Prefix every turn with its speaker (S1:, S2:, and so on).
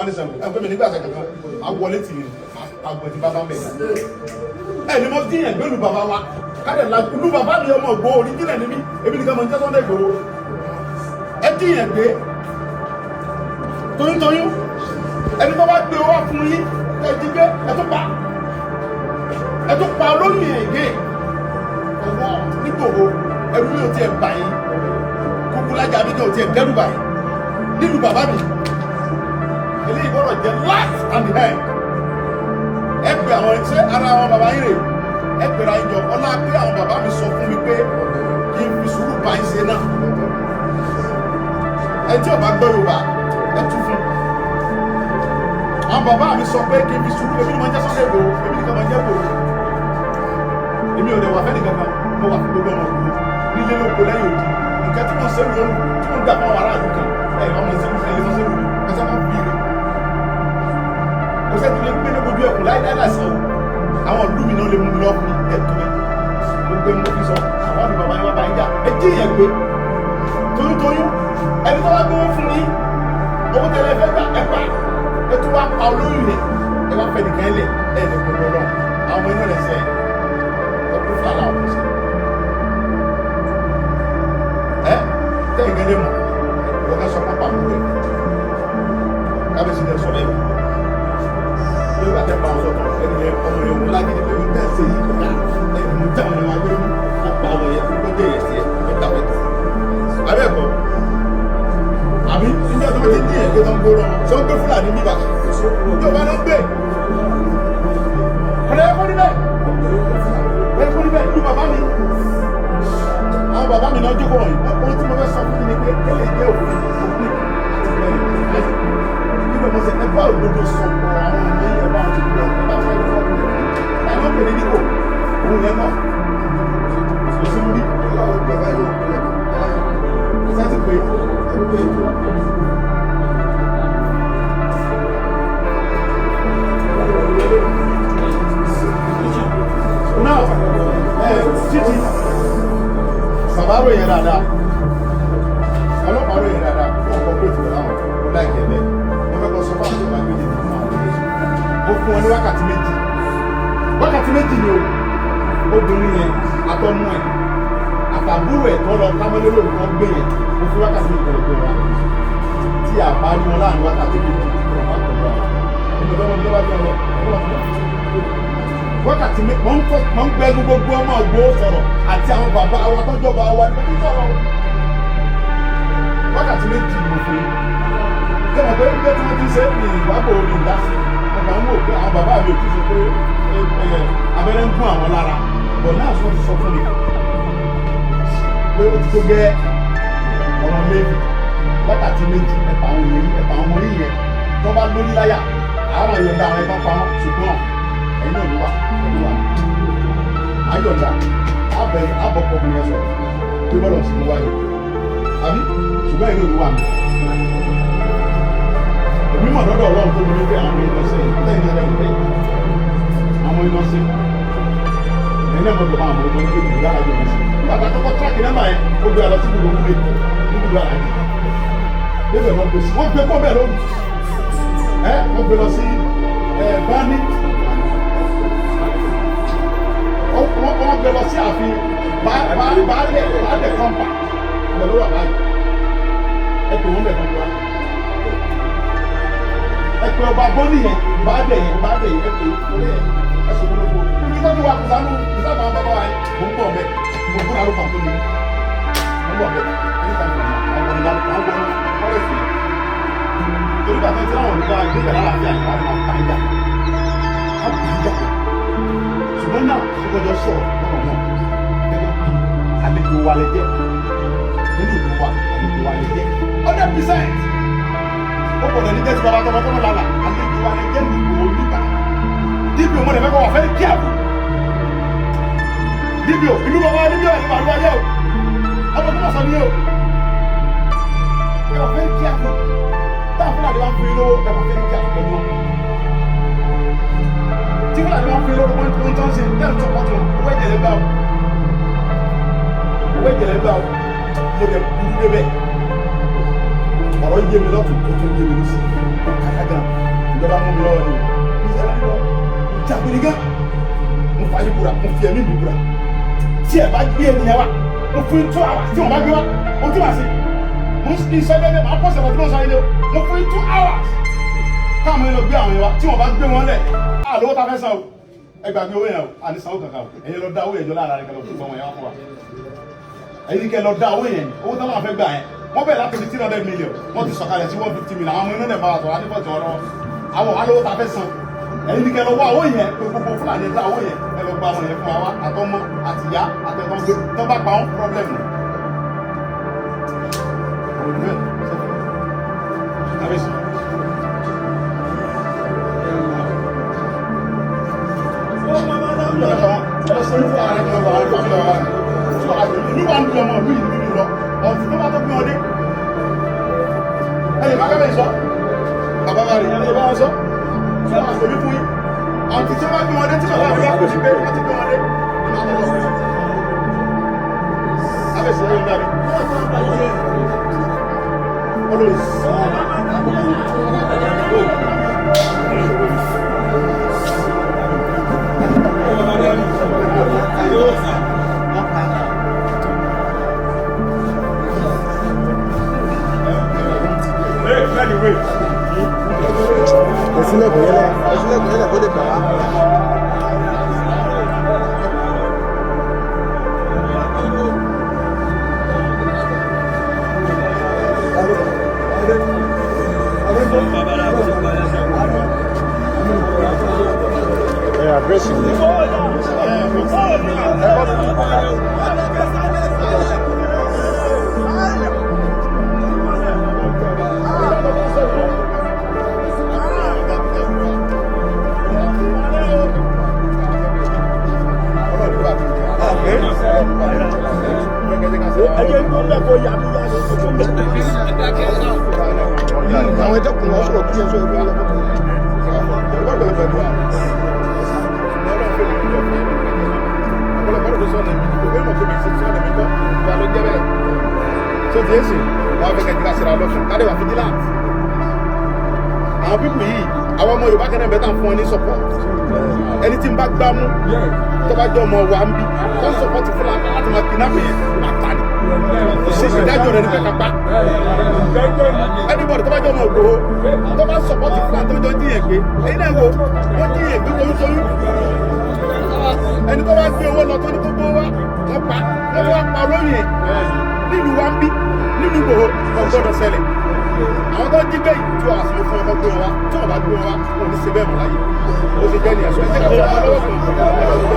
S1: Ní sẹ́wọ̀n ẹ pé mi nígbà kankan máa wọlé tì mí àgbọ̀n tí bàbá ń bẹ̀. Ẹ ní mo díyàn gbẹ́lu bàbá wa kádẹ̀ la ìlú bàbá mi, ọmọ Ìgbòho original ni mí. Èmi nìkan mo ń jẹ́ Sunday Ìgbòho. Ẹ díyàn gbé toyúntoyún, ẹni tó bá gbé wá fún yín, ẹ jí gbé, ẹ tún pa, ẹ tún pa olóyún yẹn gé ọwọ́ nígbòho. Ẹrú mi ò tiẹ̀ bà yín kúkú lájà mi ò tiẹ̀ dẹ́rù bà yín nílùú bàbá mi. Eléyìí gbọ́dọ̀ jẹ́ last and the end. Ẹ pè àwọn ṣé ara àwọn bàbá yín rè, ẹ pèrè àyíjọ ọlá pé àwọn bàbá mi sọ fún mi pé kí n fi sùúrù bá yín ṣe náà. Ẹ tí ò bá gbọ́ Yorùbá, ẹ tú fún. Àwọn bàbá mi sọ pé kí n fi sùúrù. Èmi ni mo jẹ́ Sunday Igboho, èmi nìkan mo jẹ́ Igboho. Èmi ò dẹ̀ wà fẹ́ni kankan, mo wà fún gbogbo ọmọ Ìgbòho nílé lóko lẹ́yìn òdì. Nǹkan tí mo ń ṣe lóru, tí mo ń dà fún àwọn aráàlú kan, ẹ ọmọ ìṣèlú ẹ lè mọ ṣèlú ẹ sábà bí rẹ kò sẹ́ni lè gbé lójú ẹkùn láì láì láìsàn o. Àwọn ìlú mi náà lè mú mi lọ́kùnrin ẹ tó bẹ́ẹ̀. Gbogbo ẹni mo fi sọ àwọn àdùn bàbá yẹn wá bá yín jà. Ẹ jí yẹn gbé toyúntoyún, ẹni tó bá gbówó fún yín, owó tẹ́lẹ̀ fẹ́ gbà, ẹ pa, ẹ tún wá pa olóyún yẹn, ẹ wá fẹ́ nìkan lẹ̀ ẹ lè gbọdọ̀ lọ. Àwọn ọmọ inú rẹ̀ sẹ́ ẹ kú fún aláwọ̀ sí ẹ tẹ́yìn gẹ́gẹ́ mọ̀ wọ́n ká sọ pápá àbúrò ẹ̀. Kábíyèsí dẹ̀ sọ bẹ́ẹ̀ lórí àtẹ pa àwọn sọ̀tọ̀ ẹni yẹn, ọmọ yẹn wọ́n lágídí pé wọ́n tẹ̀sẹ̀ yìí kọjá ẹni mo tẹ̀ àwọn ẹ̀wọ̀n agbẹ́rẹ́ wọ́n pa ọmọ yẹn fún kọjá yẹn sí ẹ̀ mẹ́ta mẹ́ta abẹ́ ẹ̀kọ́ àbí níjọ́ tó ti dín ẹ̀gbẹ́ tó ń gbóró wọn ṣé wọ́n gbé Fúlàní bíbà yóò bá lọ gbé ọ̀rẹ́ ẹ̀kọ́ níbẹ̀, ẹ̀kọ́ níbẹ̀ ìlú bàbá mi. Àwọn bàbá mi náà jókòó wọ̀nyí. Ohun tí mo fẹ́ sọ fún mi ni pé kẹ́lẹ̀ jẹ́ òfin òfin àti ìbẹ̀rẹ̀ nígbà mo sẹ ẹ bá òdodo sọ̀pọ̀ àwọn ọmọ yìí, ẹ bá wọn ti gbọ́, ẹ bá wọn ti fọ́ ẹ àwọn pè ní nípò òun yẹn náà kò sí lórí sẹ́tì pé. Now ẹ títí bàbá ròyìn dáadáa, ọlọ́pàá ròyìn dáadáa, wọ́n kọ́ pé tìwọ́ láwọn ó láìkẹ́ bẹ́ẹ̀. Wọ́n fẹ́ kọ́ sọ fún àwọn tó bá gbé jẹ́ fún àwọn ọmọdé. Ó fún wọn ní wákàtí 2, wákàtí 2 ni o. Obìnrin yẹn àtọmú ẹ̀ àtàbúrò ẹ̀ tó lọ kámọ́lé lóru kan gbé yẹn, mo fi wákàtí 2 pẹ̀lú pé wa tí a bá rí wọn láàrin wákàtí 2 tó wọn pẹ̀lú àwọn ẹni tó wọn tó bá gbé wọn lọ wákàtí 2. Mọ̀ ń gbẹ́nu gbogbo ọmọ Ìgbòho sọ̀rọ̀ àti àwọn bàbá wa tọ́jọba wa ní wọ́n sọ̀rọ̀. Wákàtí 2 ni mo fi ṣé mo pé nígbà tí wọ́n ti ṣe ní ìwábò orí ìdásí ọgbà ń wò pé àwọn bàbá mi ò tí sọ pé abẹ́rẹ́ ń gún àwọn lára bọ̀ náà. Sọ ti sọ fún mi pé ó ti tó gẹ́ ọ̀rọ̀ méjì, wákàtí 2. Ẹ̀pà àwọn èèyàn, ẹ̀pà àwọn ọmọ yìí yẹn tó bá lórí láyà, àwọn èèyàn dá àwọn ẹ̀pà pa wọn, ṣùgbọ́n ẹ̀yin náà ló wà ẹ̀yin wà ayọ̀dà abẹ abọ̀pọ̀ mi yẹn sọ̀rọ̀ pé bọ́lọ̀ sí mú wáyé àbí, ṣùgbọ́n ẹ̀yin náà ló wà mí. Èmi mọ̀ lọ́dọ̀ Ọlọ́run tó ní wípé àwọn èèyàn ṣe lẹ́yìn náà lẹ́yìn bẹ́ẹ̀ àwọn èèyàn ṣe ẹ̀yin náà gbọ́dọ̀ máa mọ̀ ọ́ ní gbogbo alájọ mi sí. Nígbà tá a kọ́kọ́ track nọ́mbà yẹn, ó gbé lọ sí gbogbo wúlé ní gbogbo alájọ débẹ̀. Wọ́n gbé sí, wọ́n gbé kó bẹ́ẹ̀ lóru ẹ, wọ́n gbé lọ sí ẹ bani, wọ́n gbé lọ sí ààfin baálẹ̀, baálẹ̀ kọ́ńpà ibẹ̀ ló wà báyìí. Ẹ pè wọ́n bẹ̀ fún wa, ẹ pè ọba bọ́ọ̀lì yẹn, baálẹ̀ yẹn, baálẹ̀ yẹn, ẹ pè orí ẹ, ẹ sọ fún gbogbo ibi tó ti wà kùsànù kùsànù àwọn bàbá wa yẹn. Mò ń bọ̀ bẹ́ẹ̀, mo búra ló kàn tó ní mò ń bọ̀ bẹ́ẹ̀ anytime from now. Àwọn ọmọ ìlànà àwọn ọmọ forest yẹn torí bàtà tí àwọn olùkọ́ ìgbésẹ̀ lálàáfíà yìí wọ́n máa pa ìjà, wọ́n pa ìjà. Ṣùgbọ́n náà àkọ́kọ́jọ́ sọ̀rọ̀ lọ́rọ̀ náà gẹ́gẹ́ bí àlejò wa lè jẹ́ nínú ìlú wa, àlejò wa lè jẹ́ 100%. Ó gbọ́dọ̀ ní jẹ́ ti bàbá tọmọ tọmọ lálà, àlejò wa lè jẹ́ nínú ìlú onígbà. DPO, mo lè fẹ́ kọ́ wà fẹ́ẹ́ kíáfù. DPO, ìlú bàbá DPO ẹ̀ ní bàlúwà yẹ o, ọmọ tó mọ̀ sọ ní o. Ẹ wà fẹ́ẹ́ kíáfù táwọn Fúlàní wá ń fún yín lówó, ẹ wà fẹ́ẹ́ kíáfù pẹ̀lú wọn. Tí Fúlàní wá ń fún yín lówó, wọ́n tó ń ṣe tẹ́lẹ̀ tó pọ̀ tó owó ẹ̀jẹ̀ lẹ́gbàá o, owó ẹ̀jẹ̀ lẹ́gbàá o. Mo lè burú débẹ̀. Ọ̀rọ̀ yé mi lọ́tùn, ó tún yé mi lọ́sì. Ó káyà gan, ìjọba mú mi lọ́wọ́ ni o. Ìṣẹ̀lẹ̀ mi lọ, mo jágbére gan. Mo fàyè búra, mo fi ẹ̀mí mi búra. Tí ẹ bá gbé ènìyàn wa, mo fún 2 hours. Tí wọn bá gbé wa, mo tún wá sí. Mo ń sọ bẹ́ẹ̀, máa pọ̀ sẹ̀kọ̀ tí mo sọ yìí o. Mo fún 2 hours. Káwọn yẹn lọ gbé àwọn yẹn wa, tí wọn bá gbé wọn lẹ̀, á lówó ta fẹ́ san o. Ẹ gbàgbé owó yẹn o, àní sanwó kankan o. Ẹ̀yin lọ dá owó yẹn jọ lára rẹ̀, kẹ́ lọ fún wọn yẹn wá fún wa. Ẹ̀yin kẹ́ lọ dá owó yẹn, owó táwọn afẹ́ gbà yẹn. Wọ́n bẹ̀rẹ̀ láti fi 300 million, wọ́n ti sọ̀kalẹ̀ sí 150 million. Àwọn ọmọ inú dẹ̀ bá wa sọ̀rọ̀ adébọ̀tì wọn lọ́wọ́. Àwọn alówó ta fẹ́ san. Ẹ̀yin ní kẹ́ lọ wá owó yẹn pé gbogbo Fúlàní dá owó yẹn, ẹ lọ gba àwọn yẹn fún wa wá, àtọmọ àtìyá àtẹtọ́ gbé tó bá pa wọn, problem ni. Ọ̀rọ̀ kábíyèsí. Ìlú wa ń dùn, ọmọ ìlú yìí níbí lọ ọ̀tún tó bá tó gbé wọn dé. Ẹ lè bá kábíyèsí sọ, bàbá wa rè é, ẹ lè bá wọn sọ ṣé wàá sọ mí fún yín àti tí wọ́n bá gbé wọn dé, tí bàbá mi bá kò sí pé wọ́n ti gbé wọn dé ní màá lọ. Kábíyèsí, ẹ̀yìn dàbí olórí.
S2: Ẹ sílẹ̀kùn yẹn lẹ̀, ẹ sílẹ̀kùn yẹn lẹ̀ kó lè gbà wá. Ẹ àdírẹ́sì mi. Àwọn ẹjọ́ kùn wọ́n sọ̀rọ̀ kí ẹ sọ ẹgbẹ́ ọlọ́pàá.
S1: Àwọn people yìí, àwọn ọmọ Yorùbá kan náà bẹ́ẹ̀ tàn fún ọ ní support. Ẹni tí ń bá gbá mú, tó bá jọ ọmọ wa ń bí tó ń support Fúlàní láti máa kidnap yẹn, máa pa ni. Kò sí ìdájọ́ rẹ̀ ní pẹ́ kápá. Anybody tó bá jọ ọmọ Ìgbòho tó bá support Fúlàní tó jọ jíyàn gbé, èyí náà wo wọ́n jíyàn gbé tó ń sọyún. Ẹni tó bá gbé owó lọ tó ní gbogbo wa, wọ́n pa, wọ́n wá pa olóyè nílùú wa ń bí, nílùú Ìgbòho, kò gbọ́dọ̀ ṣẹlẹ̀. Àwọn tó jí gbé yìí, tí wọ́n àṣírí fún ọkọ̀ gbé wọn wá, tí wọ́n bá gbé wọn wá, wọn ò ní ṣe bẹ́ẹ̀ mọ́ láyé. Ó ṣe jẹ́ nìyẹn. Sọ ẹ jẹ́ ká fún wọn lọ́wọ́ kan.